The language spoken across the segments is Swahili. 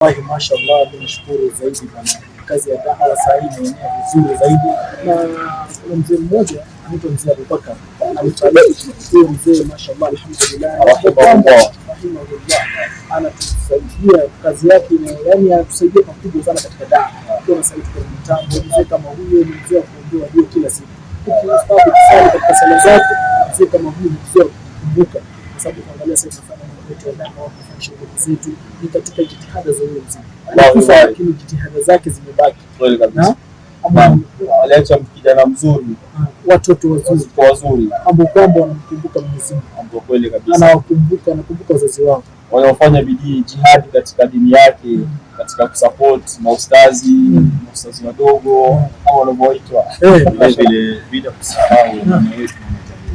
Wallahi, mashallah, mimi nashukuru zaidi bwana. Kazi ya dawa saa hii imeenea vizuri zaidi, na kuna mzee mmoja anaitwa Mzee Abubakar alifariki. Huyo mzee mashallah, alhamdulillah, Rahimahullah. Rahimahullah, anatusaidia kazi yake, yani anatusaidia pakubwa sana katika dawa. Ukiwa sasa hivi tuko na mitambo, mzee kama huyo ni mzee wa kuombewa dua kila siku. Ukistaafu kusali katika sala zako, mzee kama huyo ni mzee wa kukumbuka, kwa sababu kuangalia sasa tunafanya mambo yetu ya dawa, kufanya shughuli zetu ni katika jitihada za huyo mzee. Alikufa, lakini jitihada zake zimebaki. Kweli kabisa. Na ama Aliacha kijana mzuri, watoto wazuri watoto wazuri, ambao kwamba wanamkumbuka Mwenyezi Mungu, ambao kweli kabisa anawakumbuka, anakumbuka wazazi wao. Wanaofanya bidii jihadi katika dini yake, katika kusupport maustazi, maustazi wadogo au wanavyoitwa. Eh, Vile vile bila kusahau mama yetu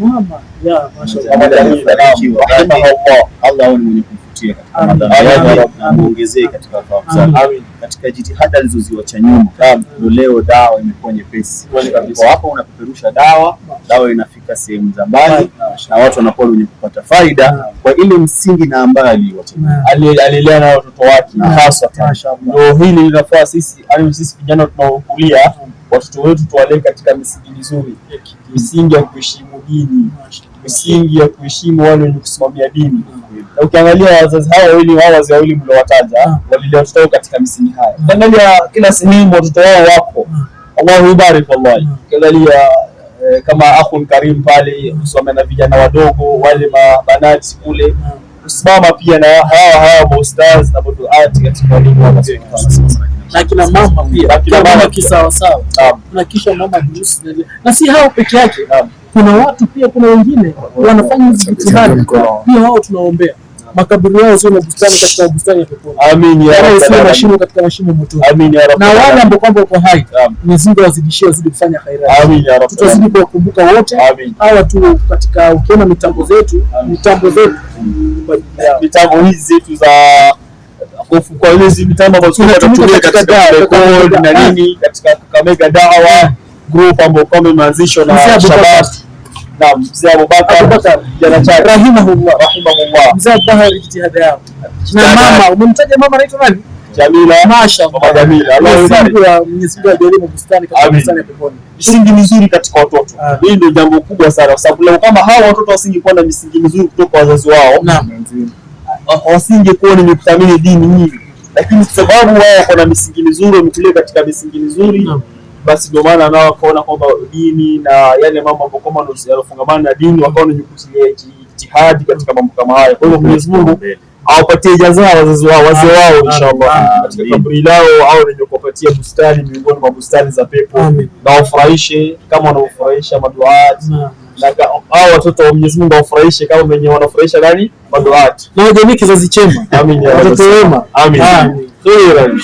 Mama mama ya mashallah. Mama Jamila, Amefanikiwa. rahimahullah. Allah awe ni mwenye kumfutia katika Amin. madhambi Amin. yake na muongezee katika thawabu zake. Amin. Katika jitihada alizoziwacha nyuma, Naam. ndio leo dawa imekuwa nyepesi. Kweli kabisa. Kwa hapa unapeperusha dawa, dawa inafika sehemu za mbali na watu wanakuwa wenye kupata faida kwa ile msingi na ambayo aliiwacha nyuma. Naam. Alilea na watoto wake haswa. Mashallah. Ndio hili linafaa sisi, yaani sisi vijana tunaokulia, watoto wetu tuwalee katika misingi mizuri, misingi ya kuheshimu dini, misingi ya kuheshimu wale wenye kusimamia dini. Na ukiangalia wazazi hao wawili, hao wazee wawili mliowataja, walilea watoto wao katika misingi haya. Ukiangalia kila sehemu watoto wao wako, Allahu yubarik wallahi. Ukiangalia kama akhun Karim pale kusimamia na vijana wadogo wale mabanati kule, kusimama pia na hawa maustaz na maduati katika walimu wa Allah subhanahu wa ta'ala. Na kina mama pia, Na kina mama pia. Kisawasawa. Naam. Na kisha mama durusi na si hao peke yake, Naam. kuna watu pia, kuna wengine wanafanya hizi jitihada pia, wao tunaombea makaburi yao sio mabustani katika bustani ya peponi, Amin ya wala rabbal isiwe alamin. mashimo katika mashimo motoni. Amin ya rabbal Na wale alamin. ambao kwamba wako hai, Naam. Mwenyezi Mungu awazidishie, wazidi kufanya khairati. Amin ya rabbal Tutazidi alamin. kuwakumbuka wote Amin. hawa tu katika, ukiona mitambo zetu kwa ajili yao. Mitambo hizi zetu za kwa hizi mitambo ambazo Tunatumika tunatumia katika katika dawa, record katika na dawa. nini katika Kakamega Dawa Group ambayo kama imeanzishwa na Mzee Abubakar. Shabab. Naam, Mzee Abubakar Abubakar. kijana chake Rahimahullah. Rahimahullah. Mzee Abubakar, jitihada yao na Jitihada. mama, umemtaja mama anaitwa nani? Jamila. Mashallah. Mama Jamila. Allah Mwenyezi yubarik. Mwenyezi Mungu ajalie mabustani katika Amin. bustani ya peponi. Misingi mizuri katika watoto. Ah. Hii ndio jambo kubwa sana kwa sababu leo kama hawa watoto wasingekuwa na misingi mizuri kutoka wazazi wao, Naam. wasingekuwa ni kuthamini dini hii, lakini kwa sababu wao wako na misingi mizuri, wamekulia katika misingi mizuri, Naam. basi ndio maana nao wakaona kwamba dini na yale mambo ambayo kwamba yanofungamana na dini, wakaona ni kutilia jitihadi katika mambo kama haya. Kwa hivyo Mwenyezi Mungu awapatie jazaa wazazi wao, wazee wao inshallah, Amin. katika kaburi lao, au wenye kuwapatia bustani miongoni mwa bustani za pepo, Amin. na wafurahishe kama wanaofurahisha maduati Naam. na hao watoto wa Mwenyezi Mungu awafurahishe kama wenye wanafurahisha nani maduati. Na wajamii kizazi chema. Amin ya Watoto Rabbi. wema. Amin. Amin. Khairan.